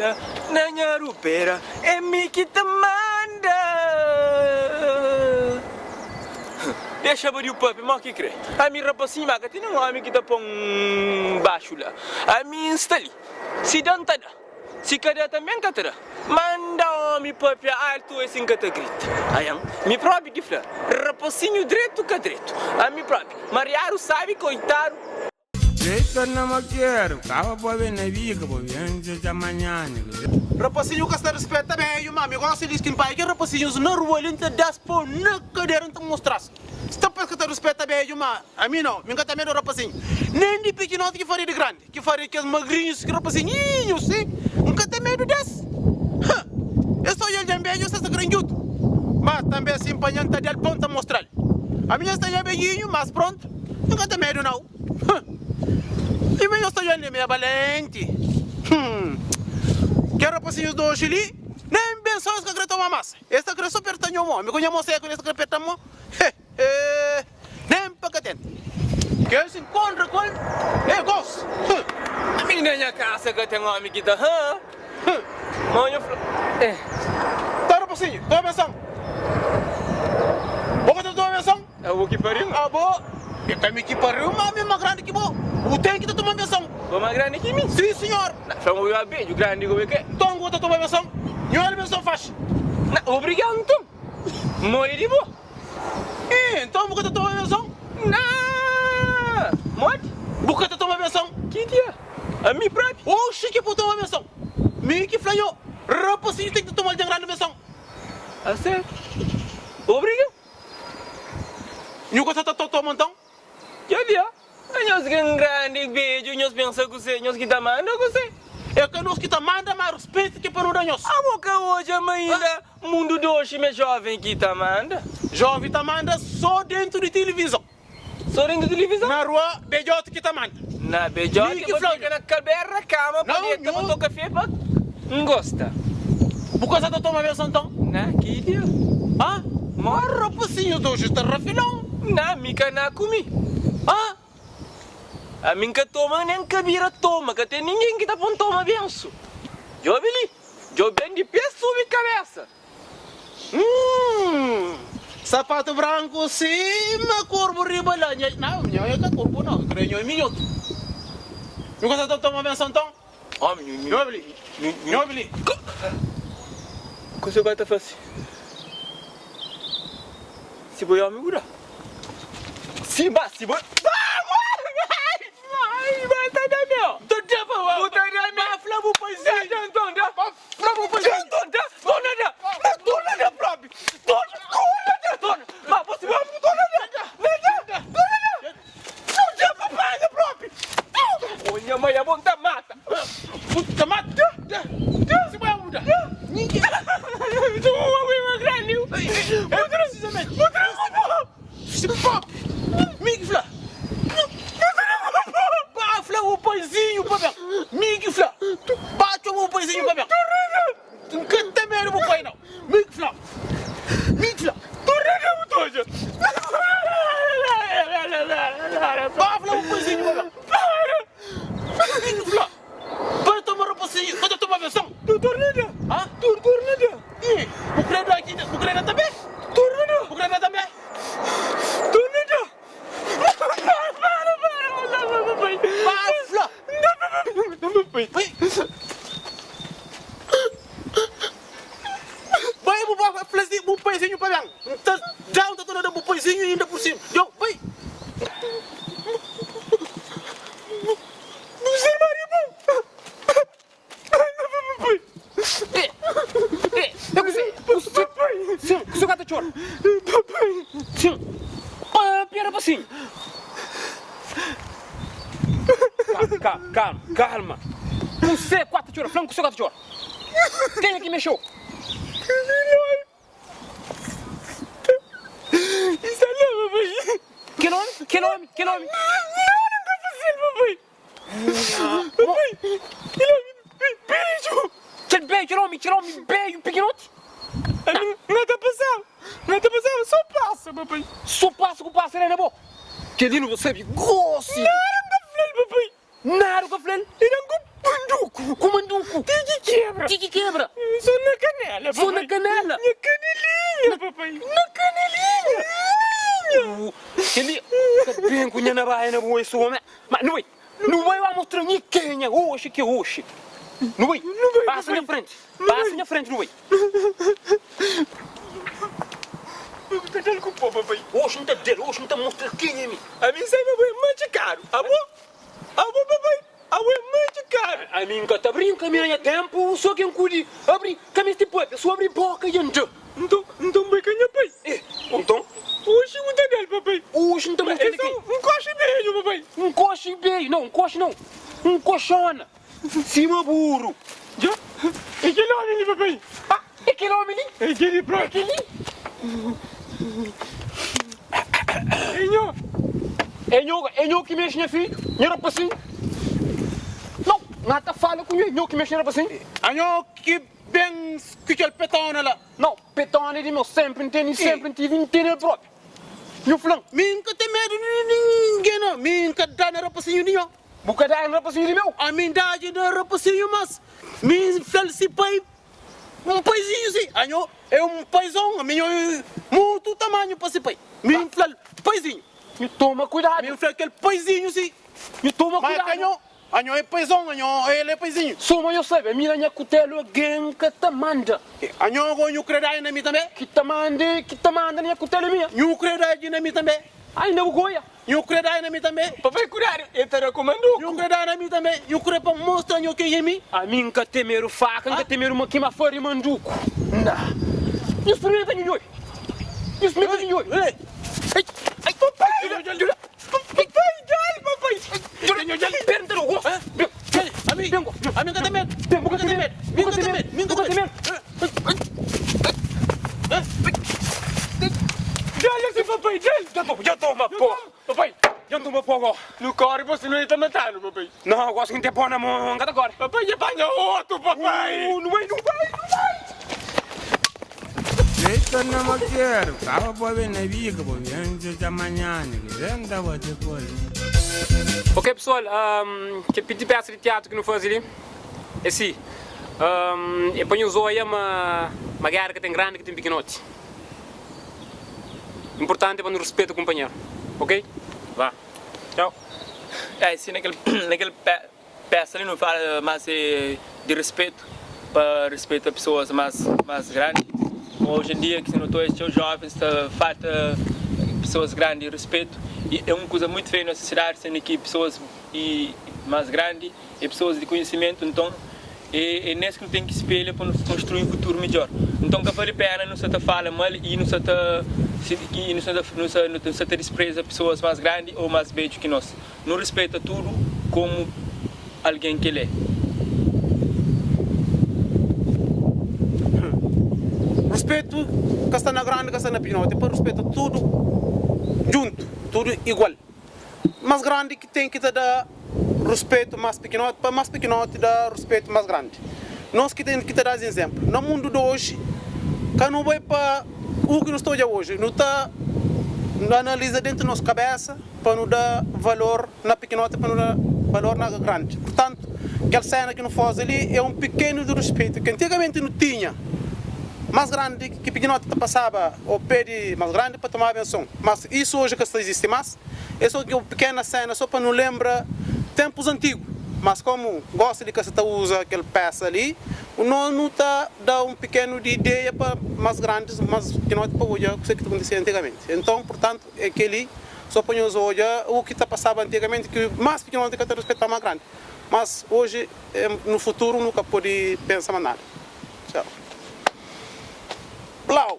rubera, na nha rubera é mi ki ta manda. Dexa badiu papia mo ki kre. Ami rapasinhu ma ka ten nen omi ki ta pon baxu la. Ami N sta li. Si da N ta da. Si ka da tanbe N ka ta da. Manda omi papia altu e si N ka ta grita. Aian, mi propi ki fla. Rapasinhu dretu ka dretu. Ami propi. Mariadu sabi koitadu. Deita na makeru, kaba bo ben na bika, bo ben dja manhani. Rapasinhu ka sta rispeta bedju, ma mi gosta di skin pai kel rapasinhus na rua li nta das po na kadera nta mostras sta pa es ka ta rispeta bedju ma ami nau mi nka ta medu rapasinhu nen di pikinoti ki fari di grandi ki fari kes magrinhus ki rapasinhinhus si nka ta medu des ha es ta odjal djan bedju es ta sta grandiutu ma tambe si npanha nta dal po nta mostral ami nha sta dja bedjinhu mas prontu nka ta medu nau. Hum. I mi nhos ta odja-m li, mi é balenti. Hum. Kel rapasinhus di oji li, nen benson es ka kre toma mas. Es ta kre so perta nho mo. Mi ku nha mo seku li, es ta kre perta-m mo. He, he. Nen pa ka tenta. Kel si nkontra ku el, é gos. Hum. Ami na nha kasa ka ten omi ki ta, hã. Hum. Ma nho fla, eh. Ta rapasinhu, toma benson. Bo ka ta toma benson? Abo ki pariu? Abo e ka mi ki pariu, ma mi ma grandi ki bo. Bu ten ki ta toma benson. Bo ma grandi ki mi? Si, sinhor. Na, fla ma bu é bedju, grandi ku bo é ke? Nton bu ta toma benson? Nho el benson faxi. Na, obrigadu nton. Modi di bo? Ih, nton bu ka ta toma benson? Na! Modi? Bu ka ta toma benson? Ki dia? Ami propi? Oxi ki bu toma benson. Mi ki fla nho, rapasinhu ten ki ta toma algen grandi benson. A sériu? Obrigadu. Nhu ka sa ta toma nton? Dja bia, a nhos gen grandi bedju, nhos pensa kuse, nhos ki ta manda kuse? É ka nos ki ta manda, ma ruspetu ki pa nu da nhos. Abo ka odja ma inda mundu d'oxi m'é joven ki ta manda? Joven ta manda so dentu di tilivizon. So dentu tilivizon? Na rua, bedjoti ki ta manda. Na bedjoti pa fika na kabera kama pa deta pa toka fe pa ngosta. Bu ka sa ta toma benson nton? Na ki dia? Ha? Ma rapasinhus di oji sta rafilon. Na mi ka na ku mi. Ha? Ami nka toma nen ka bira toma, ka ten ningen ki ta pon toma bensu. Djobe li, djoben di pe subi kabesa. Hum, sapatu branku sima korbu riba la. Nha, nau, nha é ka korbu nau, kre nho é minhotu. Nhu ka sa ta toma benson nton? Omi, nhu, nhu, Nhu obi li, nhu, nhu obi li. Kuse ku el ta fase? Si bo é omi bu da. Si ba, si bo. Ai, ta da meu. Ta da pa Bu ta da meu. Ba fla bu paizinhu. Da, nton, da. Ba fla bu paizinhu. Da, nton, da. Torna da. Torna da propi. Torna, torna da, torna. Ma bo si bo omi bu torna da. Da, da, torna da. Nu da pa panha propi. Oh, nha mai, abo nta mata. Bu ta mata? Da, da, da. Si bo omi bu da. Da. Bu tra bu po. Si propi. Mi ki fla. Ba fla bu paizinhu pa ben. Mi ki fla. Ba txoma bu paizinhu pa ben. N ka ta medu bu pai nau. Mi ki fla. Mi ki fla. Ba fla bu paizinhu pa ben. Mi ki fla. Ba toma rapasinhu. Ba ta toma benson. Ha? Ih, bu kre da ki bu kre da tanbe? Bu kre da tanbe? Ba fla. Bai. Bai bu ba fla si bu paizinhu pa ben. N ta da, N ta torna da bu paizinhu inda pur sima. Djo, bai. Kel bedju kel omi, kel omi bedju pikinoti. N ta pasaba, N ta pasaba, so pasa papai. So pasa ku pasa la na bo. Kel li nu ta sabi gosi. Nada N ka fla-l papai. Nada bu ka fla-l. E da-m ku manduku. Ku manduku. Ti ki kebra. kebra. Só na kanela, papai. Só na kanela. Nha kanelinha, papai. Na kanelinha. Kel-li ka ben ku nha nabaia na bo, esse homem. Ma nu bai, nu bai ba mostra nhi kenha oxi ki é oxi. Nu bai, pasa nha frenti, pasa nha frenti nu bai. Bu ta da-l ku pó, papai. Oxi N ta da-l, oxi N ta mostra-l kenha é mi. Ami N sai ma bo é matxikadu. Abo, abo papai, abo é matxikadu. Ami N ka ta brinka, mi na nha ténpu so ken kudi abri ka meste papia, so abri boka i N da. Nton, nton bo é ka nha pai. Eh, nton? Oxi bu ta da-l, papai. Oxi N ta mostra-l É so un koxi bedju, papai. Un koxi bedju, nau, un koxi nau, un koxona. Sima buru. Dja, é kel ómi li, papai. Ah, é kel ómi li? É kel li própi. É kel li? É nho. É nho, é nho ki mexe nha fidju, nha rapasinhu. Nau, N ta fala ku nho, é nho ki mexe nha rapasinhu. A nho ki ben ku kel petona la. Nau, petona é di meu, sénpri N tene, sénpri N tive, N tene el própi. Nhu fla-m. Mi N ka ten medu di ningen, nau. Mi N ka da na rapasinhu di nho. Bu ka da na rapasinhu di meu? Ami N da-dja na rapasinhu, mas mi N fla-l si pai, un paizinhu si. Anho é un paizon, ami nho é mutu tamanhu pa si pai. Mi N fla-l, paizinhu. Nhu toma kuidadu. Mi N fla kel paizinhu si. Nhu toma Mas kuidadu. ka nho, anho é paizon, anho el é paizinhu. Suma nho sabe, ami na nha kutelu algen ka ta manda. Anho go nhu kre da-i na mi tanbe? Ki ta manda, ki ta manda na nha kutelu é minha. Nhu kre da-i na mi tanbe? Ainda bu goia. Nhu kre da na mi tanbe? Papai kudadu, el ta da ku manduku. Nhu kre da na mi tanbe? Nhu kre pa N mostra nhu ken é mi? Ami N ka temeru faka, N ka temeru ma kima fari manduku. Na. Nhu sprimenta nhu djobe. Nhu sprimenta nhu djobe. Ei! Ei! Ai! Papai! Djobe! Djobe! Papai, djal, papai! Djobe! Nhu djal! Perna ta da gosu. Ei! Ami! Ben go! Ami N ka ten medu! Ben, bu ka ten medu! Mi N ka ten medu! Mi N Bu ka ka ten ten medu! medu! Djal asi papai, djal! Dja toma pó! Papai! Dja toma pó go! Nu kori pa sinu el ta matanu, papai! No, gosi ki N ten pó na mon, N ka ta kori! Papai dja panha otu, papai! Nu bai, nu bai, nu bai! Jeito na maquero, kaba bo ben na bica, bo ben tcha manhane, que venta bo te pole. Ok pessoal, kel piti peça di teatro ki nu fazi li é si, é pa nhos oia ma ma guerra ka ten grandi ka ten pikinoti, importanti é pa nu rispeta kunpanheru, ok? Vá, txau. É si na kel na kel peça li nu fala mas di respetu pa respeita pessoas mas mas grandi hoje em dia ki nu ta oia txeu jovens ta falta pessoas grandi respetu e é um kuza muito feio na sociedade sendo ki pessoas e mas grandi é pessoas di conhecimento nton é nes ki nu ten ki spelha pa nu construi um futuro midjor nton ka vali pena nu sa ta fala mal e nu sa ta nu sa nu sa ta dispreza pessoas mas grandi ou mas bedju ki nos. Nu rispeta tudu komu algen ki el é. Ruspetu ka sta na grandi, ka sta na pikinoti, é pa ruspeta tudu djuntu, tudu igual. Más grandi ki ten ki ta da ruspetu más pikinoti, pa más pikinoti da ruspetu más grandi. Nos ki ten ki ta da es izénplu. Na mundu di oji, ka nu bai pa u ki nu sta odja oji, nu ta analiza dentu nos kabésa, pa nu da valor na pikinoti pa nu da valor na grandi. Purtantu, kel sena ki nu faze li é un pikenu di ruspetu ki antigamenti nu tinha. Más grandi ki pikinoti ta pasaba o pedi más grandi pa tomaba benson. Mas isu oji ka sta izisti más. É so un pikena sena so pa nu lenbra tenpus antigu. Mas komu gosi di ka sa ta uza kel pesa li, no nu ta da un pikenu di ideia pa más grandis, más pikinoti pa odja kuse ki ta kontisia antigamenti. Enton, purtantu. É kel-li, só pa nhos odja u ki ta pasaba antigamenti ki más pikinoti ka ta ruspetaba más grandi. Mas oji, no futuru nu ka pode pensa más nada. Txau. Blau!